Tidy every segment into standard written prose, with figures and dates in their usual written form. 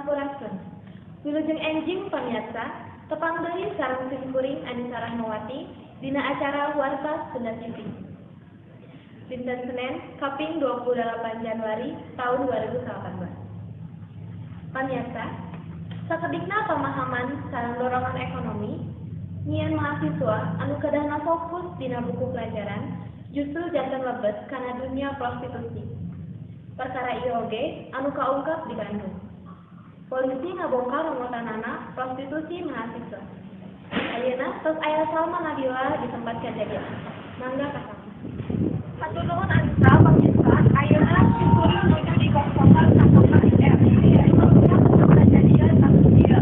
Sampurasun. Wilujeng enjing pamiarsa, tepang deui sareng sim kuring Anissa Rahmawati dina acara Warta Sunda TV. Dinten Senin, kaping 28 Januari tahun 2018. Pamiarsa, sakedikna pemahaman sareng dorongan ekonomi, nyieun mahasiswa anu kedahna fokus dina buku pelajaran justru janten lebet kana dunia prostitusi. Perkara ieu oge anu kaungkap di Bandung. Polisi ngabongkar romotanana prostitusi mahasiswa. Ayeuna tos aya Salma Nabila di tempat kejadian. Mangga ka Salma. Hatur nuhun, Anissa. Pamirsa, ayeuna simkuring nuju di kos-kosan tersangka IR. Nu kejadian kasus ieu.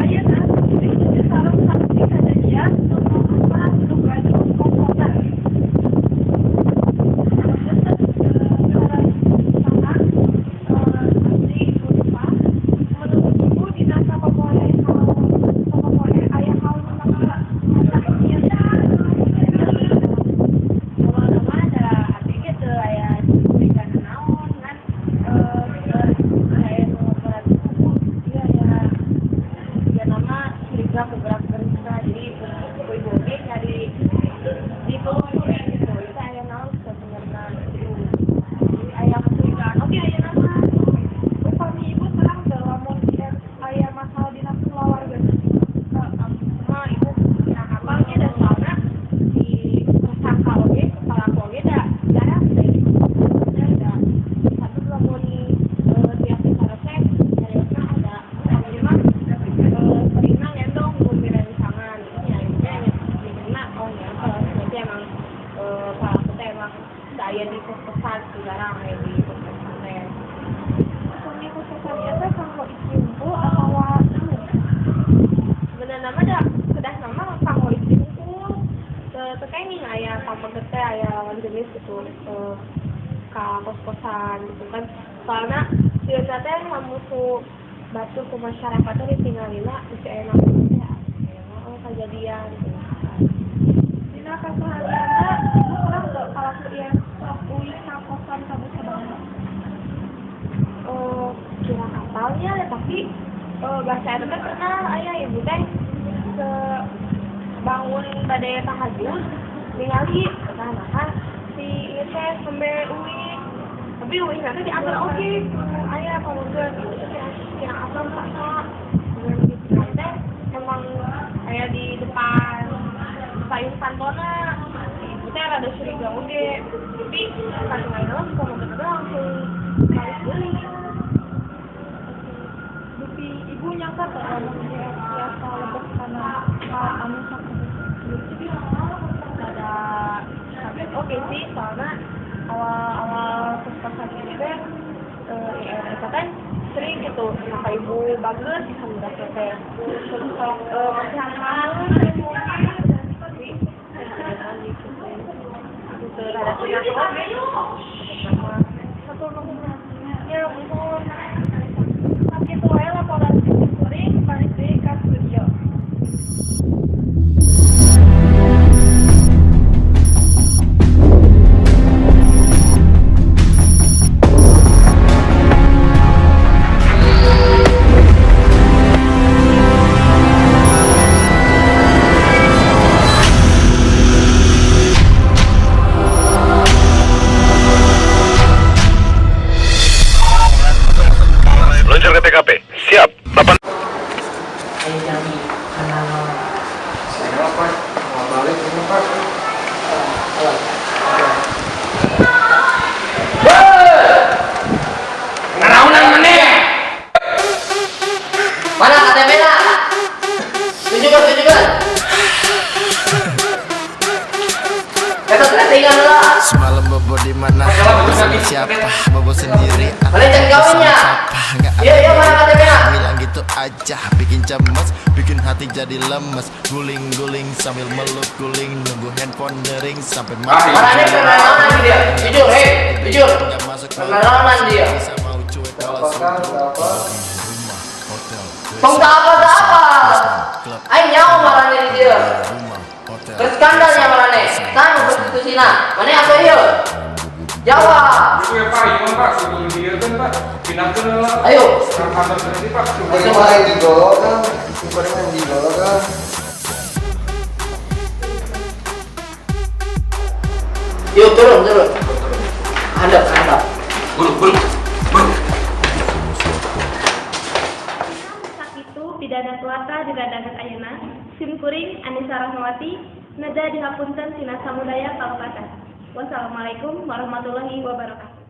Ayeuna simkuring nuju sareng saksi kejadian nu asma nu gaduh kos-kosan. Punten, sareng saha, abdi Ibu Rifa. Menurut Ibu, dina sapopoe aya hal nu masalah ieu? Awalna mah ada abdi ge teu aya curiga naon kan, aya nu berat buku ieu, aya ieu nama curiga ku gerak gerikna, jadi ku ibu oge nyari ditelusuri gitu, itu aya naon sebenarnya gitu, jadi aya kecurigaan oge aya nama. Upami Ibu terang teu lamun IR aya masalah dina kulawarga? Mah ibu kurang apalnya dan soalnya di tersangka oge, pelaku oge da jarang da da satu lamun tiap resep nyariosna ada upami mah seringna ngendong bumi rencangan ya ya mikirna, oh ya, kalau berarti emang pelaku teh emang aya di kos-kosan, jarang aya di kos-kosan teh. Upami kos-kosan ieu teh kanggo istri hungkul atawa naon? Sebenarnya mah da kedah nama kanggo istri hungkul, teu teu kenging aya pameget teh aya lawan jenis gitu ka kos-kosan gitu kan, soalna sieunna teh lamun ku batur ku masyarakat teh ditinggalina bisi aya naon teh, aya oh kejadian gitu. Dina kaseharianna, Ibu terang teu palaku IR sok uih ka kosan sabu-sabana? Kira apalnya, tapi bahasa eta teh pernah aya ibu teh ke bangun bade tahajud ningali, nah nah si ieu teh sampe uih, tapi uih nanti diantar oge ku aya pameget itu teh, kira apal saha dengan gitu teh emang aya di depan payung kantona. Ibu teh rada curiga oge, tapi katingalina mah pameget teh langsung balik deui. Dupi Ibu nyangka teu lamun IR tiasa lebet kana ka anu sakitu? Rada kaget oke sih, soalnya awal-awal kos-kosan ini teh IR eta kan sering gitu sampai ibu bagus alhamdulillah teh sok masih hangat, tapi gitu gitu rada curiga oge. Hatur nuhun. Ya nuhun. Sakitu wae laporan simkuring, balik deui ka studio. Luncur ke TKP. Siap. 8. Ayo jami kenal. Saya Pak, mau balik ini, Pak. Ngaraunan maneh? Mana KTP na? Tunjukkan, tunjukkan. Eta tinggal lah. Semalam bobo di mana? Bersama siapa? Bobo sendiri atau Mana cari bersama kawinnya? siapa? Nggak Iya, ada iya, mana KTP na? Bilang gitu aja, bikin cemas, bikin hati jadi lemes. Guling-guling sambil meluk guling, nunggu handphone dering sampai mati. Mana ini kenalanan dia? Jujur, hei, jujur. Nggak masuk Kenalanan dia. Bisa mau cuek kalau Apa kan, apa? rumah, hotel, Tong tak apa tak apa. Klub, Aing nyawa marane di dia. rumah, hotel. Berskandalnya marane. Tang prostitusi na. Mana apa ieu? Jawab. Itu ya Pak, iya Pak, sebelum diirkan Pak, pindahkan lah. Ayo. Ke kantor berarti Pak. Ayo. Yuk turun, turun. Hadap, hadap. Buru, buru, buru. Sakitu pidana tuata diradangan ayeuna sim kuring Anissa Rahmawati neda dihapunten tina samudaya kalepatan. Wassalamualaikum warahmatullahi wabarakatuh.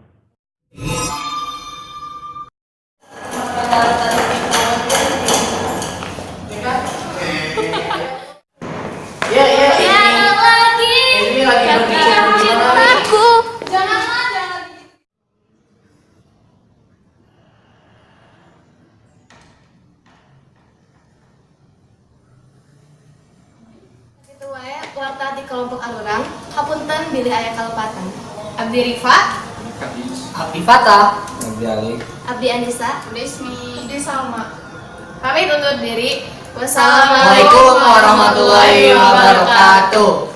Ya, ya, ini. Ini lagi berbicara di mana nih? Kitu wae warta di kelompok arurang, hapunten bilih aya kalepatan. Abdi Rifa, Abdi Fatah. Abdi Anissa, Abdi Ismi, Abdi Salma. Pamit undur diri. Assalamualaikum warahmatullahi wabarakatuh.